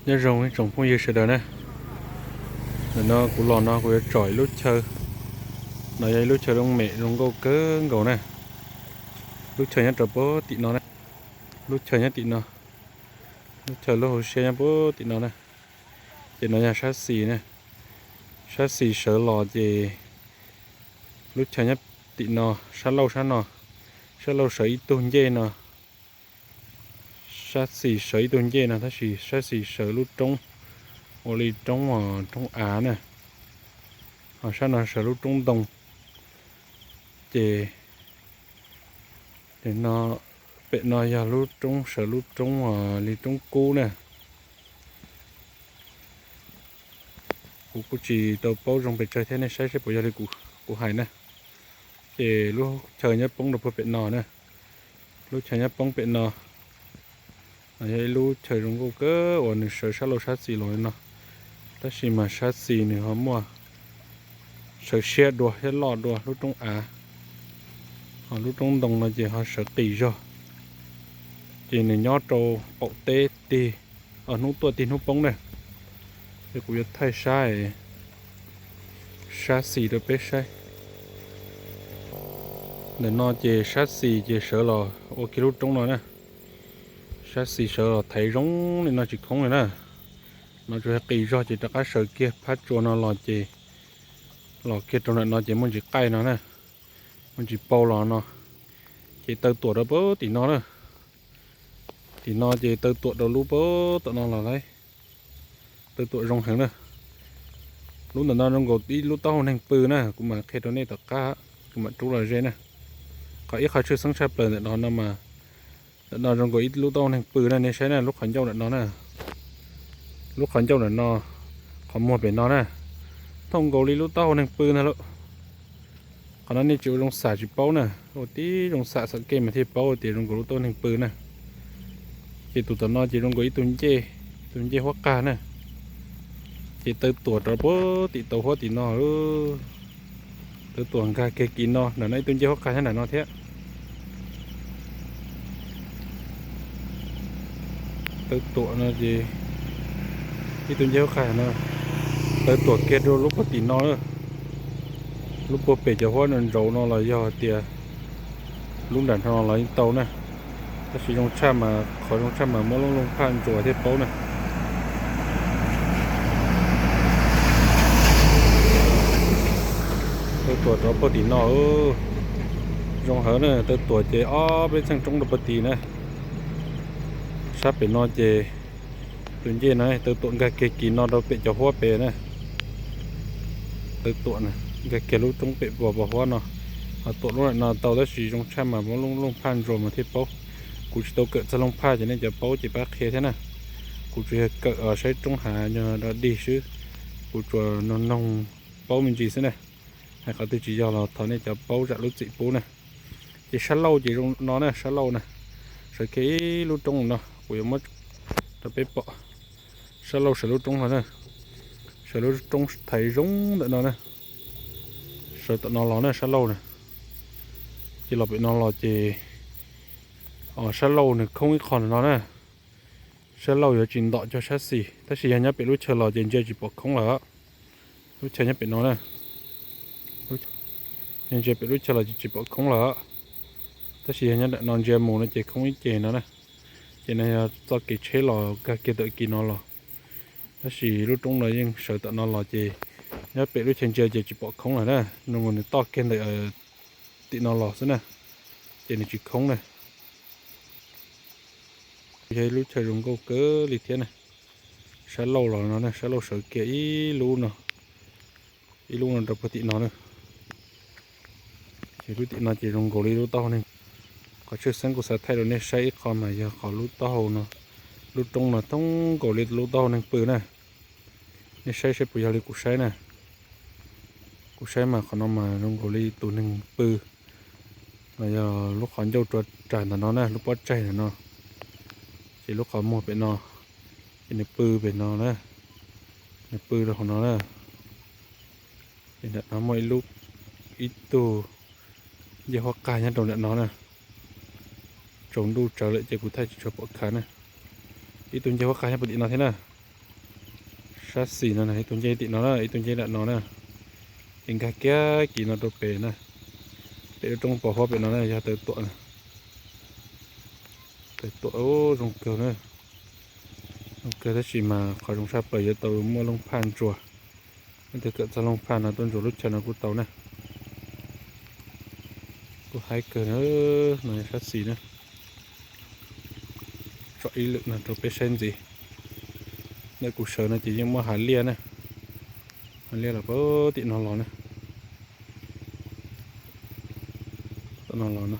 Nyob zoo ib tsoom phooj ywg sawv daws na, ntawm no kuv los no kuv yuav tsom ib lub chaw. No yog ib lub chaw looj mem zoo nkauj kawg nkaus na. Lub chaw nyob rau puag tim no na, lub chaw nyob tim no, lub chaw lub hauv siab nyob puag tim no na. Ces no yog sab xis na, sab xis sawv los ces lub chaw nyob tim no, sab laug sab no, sab laug sawv ib tug ncej no, sab xis sawv ib tug ncej no, tab sis sab xis sawv lub roob ua li roob, roob av na, ho sab no sawv lub roob ntoo. Ces no, pem no yog lub roob, sawv lub roob li roob kub na. Kuv kuj tsis tau paub zoo pes tsawg thiab, nej saib seb puas yog li kuv hais na. Ces lub chaw nyob poob rau puag pem no na, lub chaw nyob poob pem no, yog ib lub chaw zoo nkauj kawg uas nws sawv sab laug sab xis los li no, tab sis mas sab xis nws ho muaj sawv siab dua thiab loj dua lub roob av, ho lub roob ntoo no ces ho sawv qis zog. Ces nws nyob rau qaum teb tig, hnub tuaj tig hnub poob na. Ces kuv yuav thaij sab, sab xis rau peb saib. Ntawm no ces sab xis ces sawv los ua kiag lub roob no na. Sab xis sawv los thaiv zoo li no tsis khoob li na. No tsuas yog qis zog ces rov qab sawv kiag phab tsua no los ces los kiag rau ntawm no ces muaj ntsis qaij no na, muaj ntsis paug los no. Ces taw tuam rau puag tim no na. Tim no ces taw tuam rau lub puag tom no los lauj. Taw tuam zoo heev na. Lub ntawm no zoo nkaus ib lub taub hau neeg pw na, kuv mam qhia rau nej tom qab, kuv mam rub los ze na. Qhov ib qho tshwj xeeb tshaj plaws ntawm no no mas, ntawm no zoo nkaus ib lub taub hau neeg pw na, nej saib na, lub qhov ncauj ntawm no na. Lub qhov ncauj ntawm no, qhov muag pem no na, thooj nkaus li lub taub hau neeg pw ntag lauj. Qhov no nej tsis ua zoo xam tsis paub na, ua tib zoo xam xam kej mas thiaj paub tias zoo nkaus lub taub hau neeg pw na. Ces tus tom no ces zoo nkaus ib tug ncej, tus ncej huab qag na. Ces taw tuam rau puag tim tau huab tim no, taw tuam nkag kiag kis no, ntawm no ib tug ncej huab qag nyob ntawm no thiab. Taw tuam no ces ib tug ncej huab qag no, taw tuam kiag rau lub puag tim no, lub puag pem cov huab no ntsaud no los yog tias lub nram no los yeej tau na. Tab sis zoo tshaj mas, qhov zoo tshaj mas muab looj looj phaj ntsuas thiaj paub na. Taw tuam rau puag tim no, zoo heev na, taw tuam ces ob peb txheej roob rau puag tim na. Sab pem no ces tus ncej no taw tuam nkag kiag kis no rau pem cov huab pem na. Taw tuam nkag kiag lub roob pem pos pos huab no, ho tuam lub ntawm no tau tab sis zoo tshaj mas muab looj looj phaj ntsuas mas thiaj paub. Kuv tsis tau kawm txog looj phaj ces nej cov paub ces pab qhia thiab na. Kuv tsuas yog kawm saib roob hav nyuag dog dig xwb, kuv tsuas noog noog paub me ntsis xwb na. Hais qhov twg tsis yog los thov nej cov paub zam lub txim pub na. Ces sab laug ces zoo no na, sab laug na, sawv kiag ib lub roob no, kuv yuav muab rau peb pom. Sab laug sawv lub roob no na, sawv lub roob thaiv zoo ntawm no na, sawv tom no los na sab laug na. Ces los pem no los ces sab laug nws khoob ib qho ntawm no na. Sab laug yuav tsis ntom cog sab xis, tab sis yog nyob pem lub chaw los ces ntsia tsis pom khoob lawm. Lub chaw nyob pem no na, yog ntsia pem lub chaw los ces tsis pom khoob lawm, tab sis yog nyob ntawm no ntsia mus no ces khoob ib ce no na. Ces no yog txoj kev tsheb los nkag kiag ntawm kis no los, tab sis lub roob no yeej sawv tom no los ces nyob pem lub chaw ntsia ces tsis pom khoob lawm na. Nws toj kiag ntawm tim no los xwb na, ces nws tsis khoob na. Yog ib lub chaw zoo nkauj kawg li thiab na. Sab laug los no na, sab laug sawv kiag ib lub no, ib lub no rau puag tim no na. Ces lub tim no ces zoo nkaus li lub taub hau neeg. Qhov tshwj xeeb kuv xav thaij rau nej saib ib qho mas yog qhov lub taub hau no, lub roob no thooj nkaus li lub taub hau neeg pw na. Nej saib saib puas yog li kuv saib na. Kuv saib mas qhov no mas zoo nkaus li tus neeg pw, los yog lub qhov ncauj rua ras ntawm no na, lub pob tsaig ntawm no. Ces lub qhov muag pem no, ces nws pw pem no na, nws pw rau hauv no na. Ces ntawm no muaj ib lub, ib tug ncej huab qag nyob rau ntawm no na. Tsaus ntuj tsawv lawm ces kuv thaij tsis tshua pom khav na. Ib tug ncej huab qag nyob puag tim no thiab na. Sab xis no ib tug nce tim no na, ib tug nce nram no na. Ces nkag kiag kiag no rau pem na. Pem lub roob pos huab pem no na yog taw tuam na. Taw tuam zoo kawg na. Zoo kawg tab sis mas qhov zoo tshaj plaws yuav tau muaj looj phaj ntsuas. Leej twg kawm txog looj phaj no tuaj ntsuas lub chaw no kuj tau na. Kuj haib kawg na. No sab xis na. Tso ib lwm no rau peb saib ntxiv. Ntawm kuv sawv no ces yeej muaj hav liaj na. Hav liaj los puag tim no los na. Tom no los no.